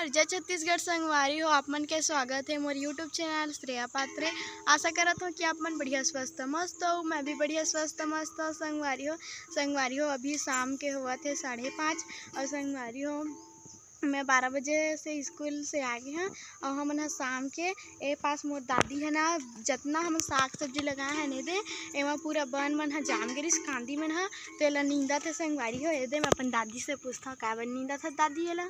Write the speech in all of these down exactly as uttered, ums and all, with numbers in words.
जय छत्तीसगढ़ संगवारी हो, आप मन के स्वागत हे मोर YouTube चैनल श्रेया पात्रे। आशा करत हों कि आप मन बढ़िया स्वस्थ मस्त हो, मैं भी बढ़िया स्वस्थ मस्त हों संगवारी हो। संगवारी हो, अभी शाम के होवत हे साढ़े पाँच अउ संगवारी हो, मैं बारह बजे से स्कूल से आ गे हों अउ हमन ह शाम के ए पास मोर दादी हे ना, जतना हमन साग सब्जी लगाए हन एदे, एमा पूरा बन मन ह जाम गे रिहिस, कांदी मन ह, तेला नींदत हे संगवारी हो। एदे मैं अपन दादी से पूछथों, काबर नींदत हस दादी एला?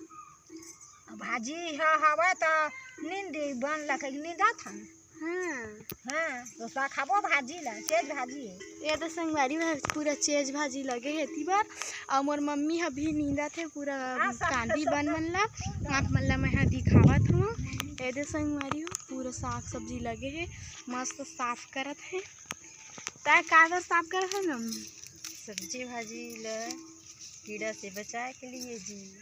भाजी ह हवय त नींदी बन ला कहिके नींदत हन। हाँ। हाँ, तो सा खाबो भाजी ला, चेज भाजी हे। एदे संगवारी हो, पूरा चेज भाजी लगे हे एती बर। अउ मोर मम्मी ह भी नींदत हे पूरा हाँ, सब कांदी सब बन मन ला। आप मन ला मैं ह दिखावत हों। एदे संगवारी हो, पूरा साग सब्जी लगे हे, मस्त साफ करत हे। तैं काबर साफ करत हस मम्मी? सब्जी भाजी ला कीड़ा से बचाए के लिए जी।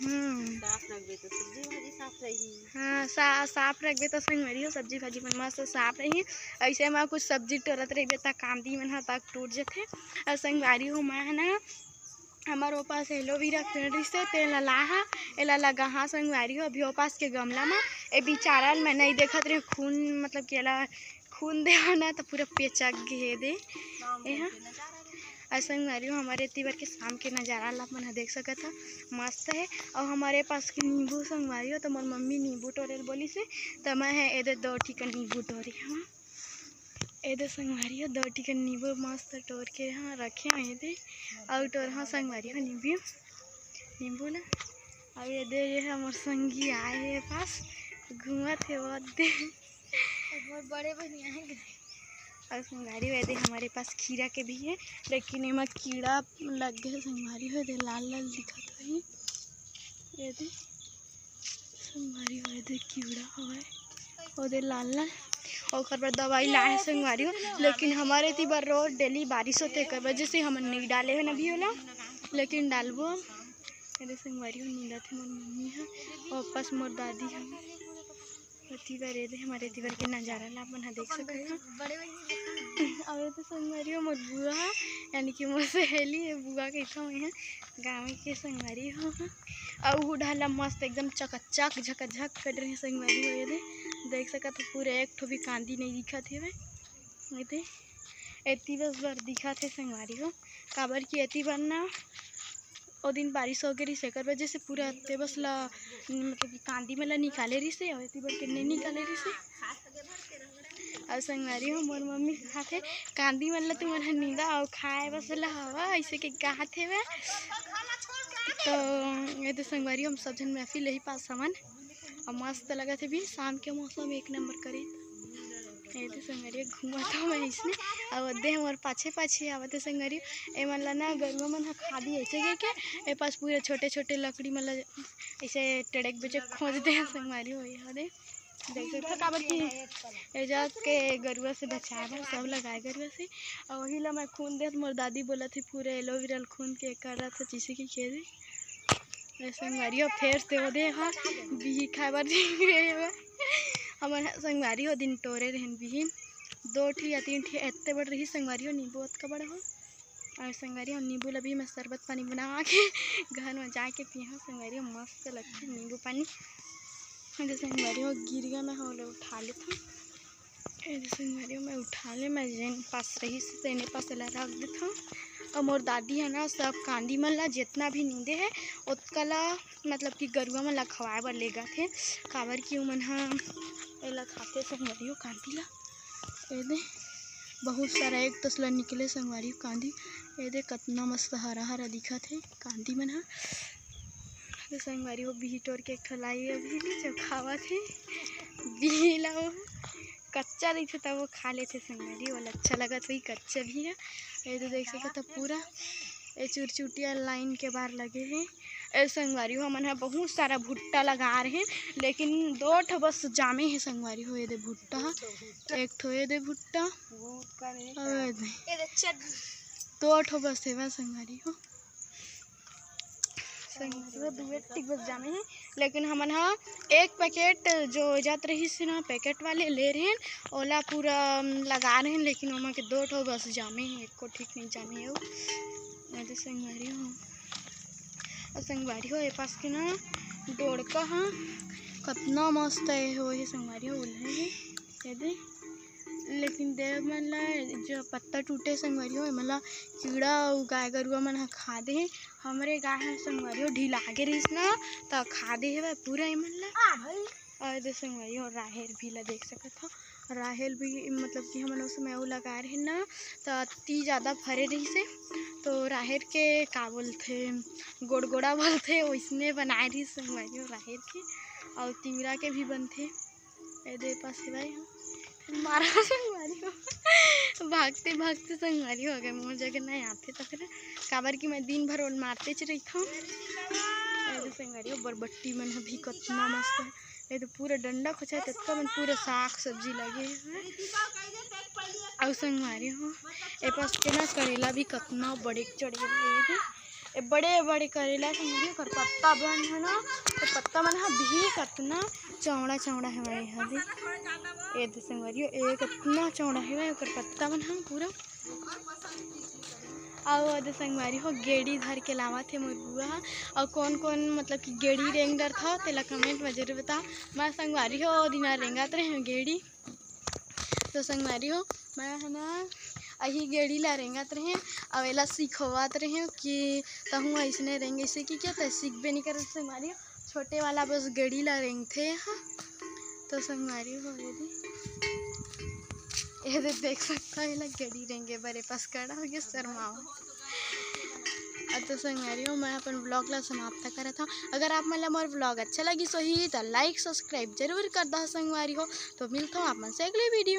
हम्म। साफ रखबे तो सब्जी भाजी साफ रही। हाँ, सा-, साफ रखबे तो संगवारी हो, सब्जी भाजी मन मस्त साफ रही। अइसे म कुछ सब्जी टोरत रहिबे त कांदी मन ह तक टूट जथे। अउ संगवारी हो, मैं ह ना, हमर ओ पास एलोवेरा पेड़ रिहिसे, तेन ला लाहा, एला लगाहा संगवारी हो। अभी ओ पास के गमला म, ए बिचारा ल मैं नइ देखत रहें, खून, मतलब कि एला खून देहा ना, त पूरा पेचक गे हे एदे। एहा। अउ संगवारी हो, हमर एती बर के शाम के नजारा ला आप मन ह देख सकत ह, मस्त हे। अउ हमर ए पास के नींबू संगवारी हो, त मोर मम्मी नींबू टोरे ल बोलिस हे, त मैं ह एदे दो ठी के नींबू टोरे हवं। एदे संगवारी हो, दो ठी के नींबू मस्त टोर के ह रखे हवं एदे, अउ टोरहा संगवारी हो नींबू, नींबू ना। अउ एदे ये हमर संगी आए हे ए पास, घूमत हे वो दे। मोर बड़े बहिनी आए गे। अउ संगवारी हो, एदे हमर ए पास खीरा के भी हे, लेकिन एमा कीड़ा लग गे हे संगवारी हो, एदे लाल लाल दिखत होही। एदे संगवारी हो, एदे कीड़ा हवय, ओदे लाल लाल, ओकर बर दवाई लाए हे संगवारी हो। लेकिन हमर एती बर रोज डेली बारिश होथे, एकर वजह से हमन नइ डाले हन अभी ओला, लेकिन डालबो। एदे संगवारी हो, नींदत हे मोर मम्मी ह, वापस मोर दादी ह। एती बर एदे हमर एती बर के नजारा ला आप मन ह देख सकत हव। अउ एदे संगवारी हो, मोर बुआ ह, यानी कि मोर सहेली हे, बुआ कहिथंव मैं ह, गाँव के संगवारी हो। अउ उहू डहर ला मस्त एकदम चकाचक झकाझक कर रहे संगवारी हो। एदे देख सकत हव, पूरा एक ठो भी कांदी नइ दिखत हेवय। एदे एती बस बर दिखत हे संगवारी हो, काबर कि एती बर ना ओ दिन बारिश हो गे रिहिस, एकर वजह से पूरा एते बस ला, मतलब कि कांदी मन ला निकाले रिहिस हे, अउ एती बर के नइ निकाले रिहिस हे। अउ संगवारी हो, मोर मम्मी कहाथे, "कांदी मन ला तुमन ह नींदा अउ खाए बस ला हवा," अइसे के कहाथे बे। तो एदे संगवारी हो, हम सब झन महफिल यही पास हवन, अउ मस्त लगत हे भी, शाम के मौसम एक नंबर करे। एदे संगवारी हो, घूमत हवं मैं अइसने, अउ ओदे हमर पाछे पाछे आवत हे संगवारी हो। एमन ला ना गरुआ मन ह खा दिए, ठीक हे के? ए पास पूरा छोटे छोटे लकड़ी मन ला अइसे टेड़क बेचक खोज दे संगवारी हो, ये दे। देख सकत हव, काबर कि एजा के गरुआ से बचाए बर सब लगाए गरुआ से। अउ वही ला मैं खून देत, मोर दादी बोलत हे, "पूरा एलोवेरा ल खून के करत हे, जइसे कि खेत हे।" ए संगवारी हो, फेर से ओदे हा बिही खाए बर दे गे हे। हमन ह संगवारी हो दिन टोरे रहेन बिही, दो ठी या तीन ठी एत्ते बड़ रही संगवारी हो, नींबू ओतका बड़ हो। अउ संगवारी हो, नींबू ल अभी मैं शरबत पानी बना के घर में जाके पीहूँ संगवारी हो, मस्त लगथे नींबू पानी। एदे संगवारी हो, गिर गे, मैं ह ओला उठा लेथों। एदे संगवारी हो, मैं उठा ले, मैं जेन पास रहिस तेने पास एला रख देथों। अउ मोर दादी ह ना, सब कांदी मन ला, जेतना भी नींदे हे, ओतका ला, मतलब कि गरुआ मन ला खवाए बर लेगथे, काबर कि ओमन ह एला खाथे संगवारी हो, कांदी ला। एदे बहुत सारा एक तसला निकले संगवारी हो कांदी। एदे कतना मस्त हरा हरा दिखत हे कांदी मन ह। तो संगवारी हो, बिही टोर के एक ठो लाई अभी भी जो खावत हे। बिही ला वो कच्चा रहिथे तब वो खा लेथे संगवारी, ओला अच्छा लगत होही कच्चा भी हे। एदे देख सकत हव पूरा ए चुरचुटिया लाइन के बार लगे हे। ए संगवारी हो, हमन ह बहुत सारा भुट्टा लगा रहे, लेकिन दो ठो बस जामे हे संगवारी हो। एदे भुट्टा ह, एक ठो एदे भुट्टा, अउ एदे दो ठो बस हेवय संगवारी हो। संगवारी हो, दुए टिक बस जामे हे, लेकिन हमन ह एक पैकेट जो जात रहिस हे ना, पैकेट वाले ले रहेन, ओला पूरा, अम, लगा रहेन, लेकिन ओमा के दो ठो बस जामे हे, एको ठीक नइ जामे हे। अउ एदे संगवारी हो, अउ संगवारी हो, ए पास के ना डोड़का ह कतना मस्त हे, हो हे संगवारी हो, उल्हे हे, ये दे। लेकिन देव मन ला जो पत्ता टूटे संगवारी हो, एमन ला कीड़ा अउ गाय गरुआ मन ह खा दे हे। हमरे गाय ह संगवारी हो ढिला गे रहिस ना, त खा दे हवय पूरा एमन ला। अउ ये दे संगवारी हो, राहेर भी ला देख सकत हो। राहेर भी मतलब कि हमन ओ समय अउ लगा रहे ना, त अति ज़्यादा फरे रहिस हे। तो राहेर के का बोलथे, गोड़गोड़ा बोलथे, ओइसने बनाए रहिस संगवारी हो राहेर के। अउ तिवरा के भी बनथे। ए दे पास हे भाई, हाँ। मारा संगवारी हो। भागते भागते संगवारी हो गए, मोर जगह नहीं आते तो फिर, काबर कि मैं दिन भर ओल मारते च रहिथव। ए दे संगवारी हो, बरबट्टी मन ह भी कतना मस्त हे। ये तो पूरा डंडा खोचा, ततका मन पूरा साग सब्जी लगे हे। अउ संगवारी हो, ए पास के ना करेला भी कतना बड़े चढ़े हे। ये दे, ए बड़े बड़े करेला संगवारी हो, ओकर पत्ता बन हे ना, तो पत्ता मन ह भी कतना चौड़ा चौड़ा हवय। ये दे, ये दे संगवारी हो, ए कतना चौड़ा हवय ओकर पत्ता मन ह पूरा। अउ ओदे संगवारी हो, गेड़ी धर के लावत हे मोर बुआ ह। अउ कौन कौन मतलब कि गेड़ी रेंग डरथव, तेला comment में जरूर बताओ। मैं संगवारी हो, ओ दिन रेंगत रहे गेड़ी। तो संगवारी हो, मैं ह ना अही गेड़ी ला रेंगत रहे, अउ एला सिखोवत रहे कि तहूँ अइसने रेंगे, सीखी के त सीखबे नहीं करत संगवारी हो। छोटे वाला बस गेड़ी ला रेंगथे ह। तो संगवारी हो, ये दे, ये दे देख सकता है, एला गेड़ी रेंगे बर ए पास खड़ा हो गया, शर्माओ। अब तो संगवारी हो, मैं अपन vlog ला समाप्त करत हूँ। अगर आप मन ला मोर vlog अच्छा लगिस होही, तो like subscribe जरूर कर दो संगवारी हो। तो मिलता हूँ आप मन से अगले video में।